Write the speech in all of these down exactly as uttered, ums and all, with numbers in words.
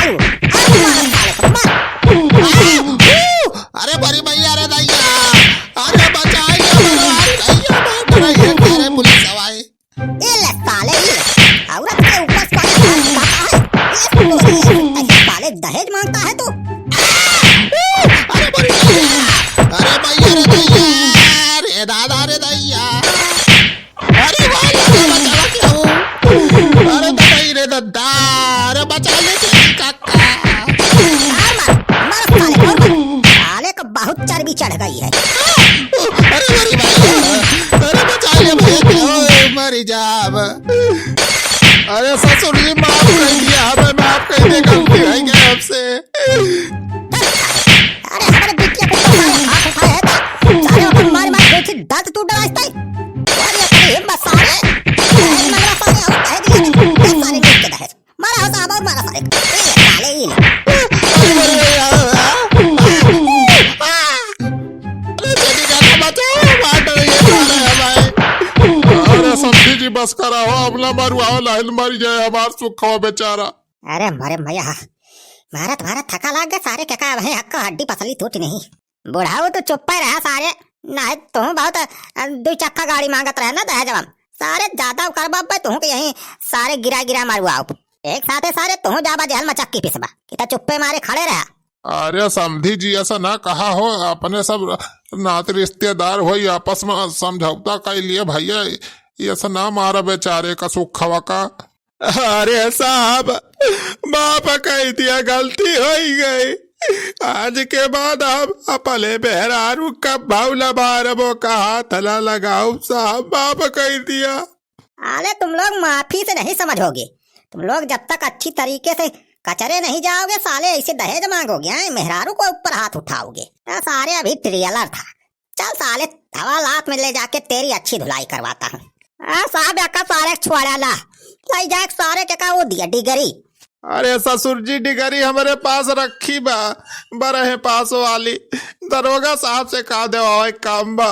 तू, अरे मार साले को, मार। अरे बड़ी भैया रे दैया, अरे बचाइए, अरे दैया, मार रही है, अरे पुलिस आवाई। ये ले साले, ये ले। औरत के ऊपर से क्या करता है? ये साले दहेज मांगता है तू? अरे बड़ी भैया, अरे भैया रे दैया, अरे दादा रे दैया। अरे भाई, अरे बचावा क्या हो? अरे ददाई रे दद्दा, अरे बचा ले तेरी काका। मार, मार, मार साले को, मार। साले को बहुत चर्बी चढ़ गई है। अरे मेरी भाई, अरे बचा ले भैया, ओए मरी जाब। अरे ससुर जी, माफ कर दिया, हमें माफ कर दे, गलती हो गई हमसे। अरे हमारे बिटिया के ऊपर सारे हाथ उठाए हैं तो सारे अपन मार मार दो, फिर दांत टूट डराइस तई। और ये तेरी हिम्मत सारे, दहेज मंगला सारे, और दहेज लिए नहीं। ये सारे देख के दहेज। मारा हो साहब और मारा सारे। ये साले ही ले। अरे जल्दी जाके बचाओ, मार डालेंगे सारे हमारे। अरे समधी जी बस कराओ, अब ना मरुआओ, लाइन मर जाए हमार सुखवा बेचारा। अरे मरे मैया, मारत मारत थका लाग गए सारे, के का अब है हक्का हड्डी पसली टूट नहीं। बुढ़ाऊ तो चुप्पा रहा सारे, ना है तुहूँ बहुत, अ, दो चक्का गाड़ी मांगत रहे ना दहेजवा में। सारे ज्यादा करबा बे तुहूँ के यहीं सारे गिरा गिरा मारुआओ। एक साथे सारे तुहूँ जाबा जेहल में चक्की पिसबा, कि त चुप्पे मारे खड़े रहा। अरे समधी जी, ऐसा ना कहा हो, अपने सब नात रिश्तेदार होई, आपस में समझौता कर लिए भैया, ऐसा ना मारा बेचारे का सुखवा का। अरे साहब, माफ कह दिया, गलती हो ही गई। आज के बाद हम अपने मेहरारू का भाव न मारबो का हाथ न लगाओ साहब, माफ कह दिया। अरे तुम लोग माफी से नहीं समझोगे, तुम लोग जब तक अच्छी तरीके से कचरे नहीं जाओगे, साले ऐसे दहेज मांगोगे, हैं? मेहरारू को ऊपर हाथ उठाओगे। तो सारे अभी ट्रेलर था, चल साले, हवालात में ले जाके तेरी अच्छी धुलाई करवाता हूँ। आ, साहब, एका सारे छोड़ा ला, ले जाके सारे के का वो दिया डिगरी। अरे ससुर जी, डिगरी हमारे पास रखी बा, बरहे पास वाली, दरोगा साहब से का देवावे काम बा।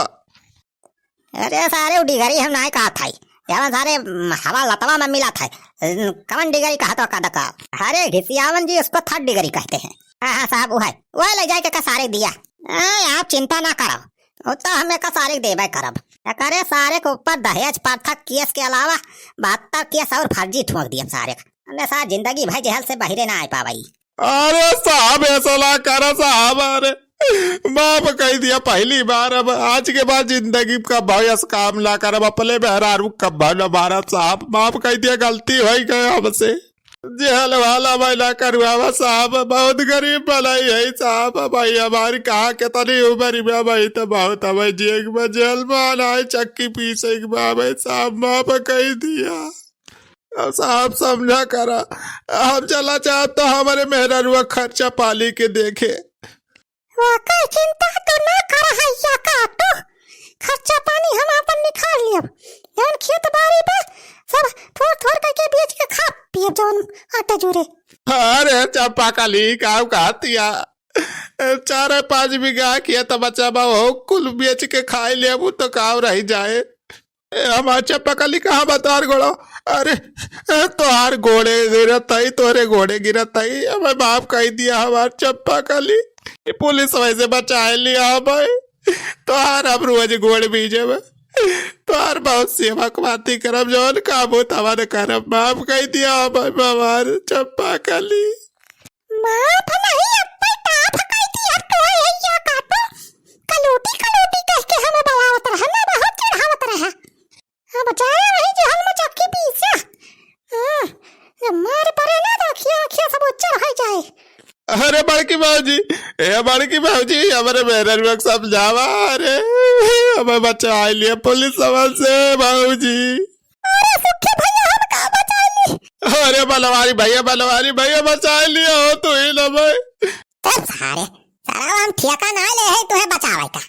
अरे सारे, वो डिगरी हम नाय कहा था, जवन सारे, हम्म, हवालातवा में मिला था, कवन डिगरी कहा तो का दका? अरे घिसियावन जी, उसको थर्ड डिगरी कहते हैं। हाँ, हाँ साहब, वो है, वो ले जाके का सारे दिया। हाँ, आप चिंता ना करो, वो तो हम एका सारे देबे करब। एकरे सारे के ऊपर दहेज प्रथा केस के अलावा बहत्तर केस और फर्जी ठोक दिए सारे का। हमने सारा जिंदगी भर जेहल से बहिरे ना आ पावाई। अरे साहब, ऐसा ना करा साहब, अरे माफ कह दिया पहली बार, अब आज के बाद जिंदगी का भाई ऐसा काम ना करब, अपने मेहरारू का भाई ना मारा साहब, माफ कह दिया, गलती हो गई हमसे। जेहल वाला मैं ना करवावा साहब, बहुत गरीब बनाई है साहब। भाई हमारी कहाँ के तनी उम्र में भाई तो बहुत हमें जिए के बा, जेल में आना है, चक्की पीसे के बा भाई साहब, माफ कह दिया। अब साहब समझा करा, हम चला चाहत तो हमारे मेहरारुआ खर्चा पाली के देखे। वाकई चिंता तो ना कर हैया काटू, खर्चा पानी हम आपन निकाल लियब। जौन खेत बाड़ी बा, सब थोड़ थोड़ करके बेच के खा पियब, जौन आटा जुरे। अरे चंपा कली, काऊ कहतिया? चार पाँच बीघा खेत बचा बा, हो कुल बेच के खाई लेबू तो काऊ रह जाए। ए, हमार चंपा कली कहाँ बा तोहार गोड़ो? अरे, ए, तोहार गोड़े गिरत हई, तोहरे गोड़े गिरत हई, हमें माफ कह दिया हमार चंपा कली। ये पुलिस वैसे बचाए लिया हमें। तोहार हम रोज गोड़ बीजे में। तोहार बहुत सेवा कमाती करब, जौन काम हो तवन करब, माफ कह दिया हमें हमार चंपा कली। माफ नहीं, अब्बे टाफ कह दिया तोहरे हैया काटू। कलूटी कलूटी कह के हमें बलावत रहा ना, बहुत चिढ़ावत रहा। अब जाए रही जेहल में चक्की पीसे। हाँ, जब मार पड़े ना तो अखिया, अखिया सब उज्जर हो जाए। अरे बड़की भौजी, ए बड़की भौजी, हमरे मेहररुआ के समझावा, अरे हमें बचाए लिए पुलिस समन से भौजी। अरे सुखी भैया, हम का बचाए ली? अरे बलवारी भैया, बलवारी भैया बचाए लिए हो तू ही ना भाई। चल सारे, सारा हम ठेका ना ले है तुहे बचावे का।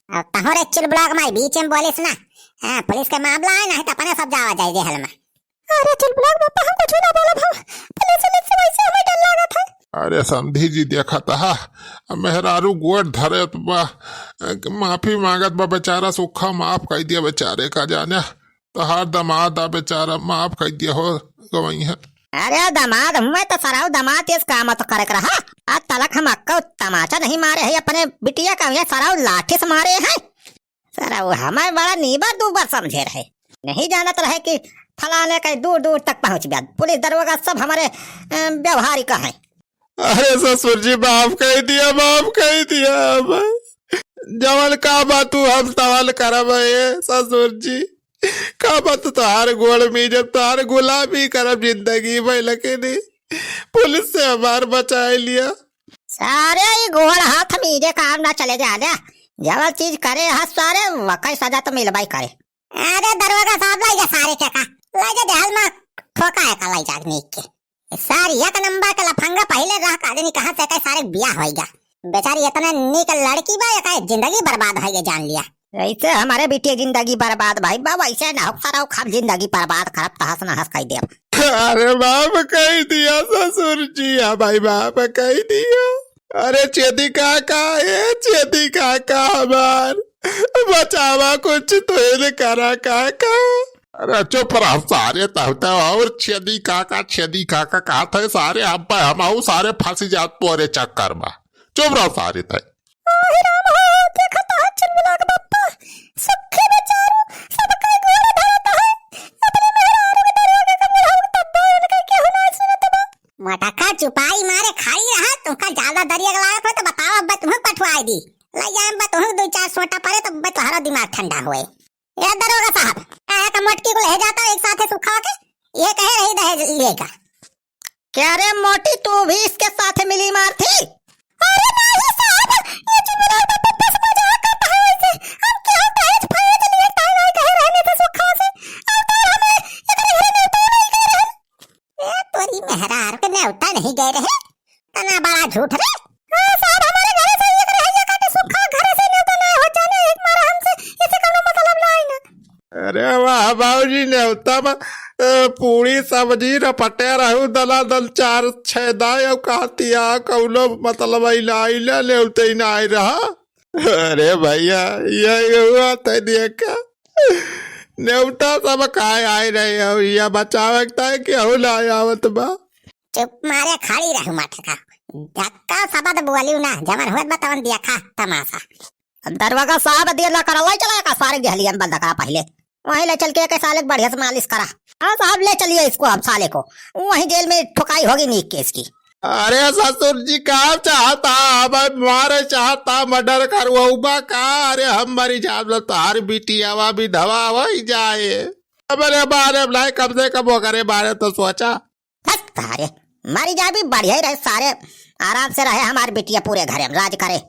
अब तोहरे चुलबुला के माई बीच में बोलिस ना। हाँ, पुलिस के मामला है, नहीं तो अपने सब जावा जाए जेहल में। अरे चुलबुला के पापा, हम कुछ ना बोलब हम। पुलिस उलिस से वैसे हमें डर लागत है। अरे समधी जी, देखत हा, मेहरारू गोड़ धरत बा, माफी मांगत बा बेचारा, सुखा माफ कर दिया बेचारे का, जाने तोहार दमाद आ बेचारा, माफ कर दिया हो, गवई है। अरे दमाद, हुए तो सराउ दमाद इस काम तो करे के रहा। आज तलक हम अक्का तमाचा नहीं मारे है अपने बिटिया का, ये सराउ लाठी से मारे हैं। सराउ हमें बड़ा नीबर दूबर समझे रहे, नहीं जानत रहे कि फलाने के दूर दूर तक पहुँच गया। पुलिस दरोगा सब हमारे, अ, व्यवहारिक हैं। अरे ससुर जी, माफ कइ दिया, माफ कइ दिया। अब जवन का बात तू हम तवन करब ए ससुर जी। का बात तोहार गोड़ में जब तोहार गुलामी करब जिंदगी भर, लेकिन पुलिस से हमार बचाइ लिया। सारे ई गोड़ हाथ मीजे काम ना चले जा ले। जवन चीज करे हा सारे वकई सजा तो मिलबइ करे। अरे दरोगा साहब, लाई जा सारे के का, लाई जा देहल में ठोका है का, लाई जा नीक के। सारी एक नंबर के लफंगा पहिले रह का देनी, कहाँ से कई सारे बियाह होई गा। बेचारी इतने नीक लड़की बा, एका जिंदगी बर्बाद होई गा, जान लिया। ऐसे हमारे बिटिया जिंदगी बर्बाद भाई बा, वैसे ना हो सारा खाब जिंदगी बर्बाद करब, तहस नहस कइ देब। अरे माफ कइ दिया ससुर जी, हाँ भाई माफ कइ दिया। अरे छेदी काका, ए छेदी काका हमार, बचावा कुछ तो इल करा काका। अरे चुप रह सारे, तहु तो और छेदी काका, छेदी काका कहत है सारे, अब हम आऊ सारे फंसी जात तोरे चक्कर में। चुप रह सारे तय। ओहे राम हो, देखत है चिलमिला के बप्पा, सुखी बेचारू, सबके गोड़ धरत है, अपने मेहरारू के दरिया के मुड़ाऊ तब उनके केहू ना सुनत बा। मोटका चुपाई मारे खाई रहा, तुमका ज्यादा दरिया के लागत हो तो बताओ, अब तुहूँ पठवाई दी। ले जाए अब तुहूँ दो चार सोटा परे तो अब तोहरा दिमाग ठंडा होए। ए दरोगा साहब, काहे का मोटकी को ले जाता एक साथे सुखा के? ये कहे रही दहेज लेगा। क्या रे मोटी, तू भी इसके साथ मिली मार थी? अरे नहीं साहब, ये जो मेरा बप्पा से मजाक करता है वैसे। हम क्या दहेज फहेज लिए ताई नाई कहे रहने से सुखा से। अब तो हमें इतने घर में तो नहीं कह रहे। ए, तोरी मेहरारू के नेवता नहीं गए रहे, तना बड़ा झूठ रे। हाँ साहब, हमारे घरे से एक रहे, ये काटे सुखा घरे से नेवता ना हो जाने, एक मारा हमसे, इसे कौनो मतलब ना आई ना। अरे वाह बाबूजी, नेवता में, ए, पूरी सब्जी रपटे रहू, दला दल चार छह दाई, अब कहतिया कौनो मतलब आई ना, आई ना, नेवते ही ना आई रहा। अरे भैया, ये हुआ तै देखा, नेवता सब खाए आए रहे हो, या बचावे के ताई केहू ना आवत बा। चुप मारे खड़ी रहू मटका, धक्का सबद बोलियो ना, जवन होत बा तवन देखा तमाशा। दरोगा साहब दिया ना करवाई चला का सारे गहलियन बंद करा पहिले, वहीं ले चल के एक साले के बढ़िया से मालिश करा। हाँ साहब, ले चलिए इसको, अब साले को वहीं जेल में ठुकाई होगी नीक के इसकी। अरे ससुर जी, का चाहता? अब मारे चाहता, मर्डर करवाऊबा का? अरे हम मरी जाब, तार बिटियावा विधवा होई जाए। अब अरे बारे अब लाए, कम से कम ओकरे बारे तो सोचा। हट तारे, मरी जाबी, बढ़िया ही रहे सारे, आराम से रहे हमार बिटिया, पूरे घरे में राज करे।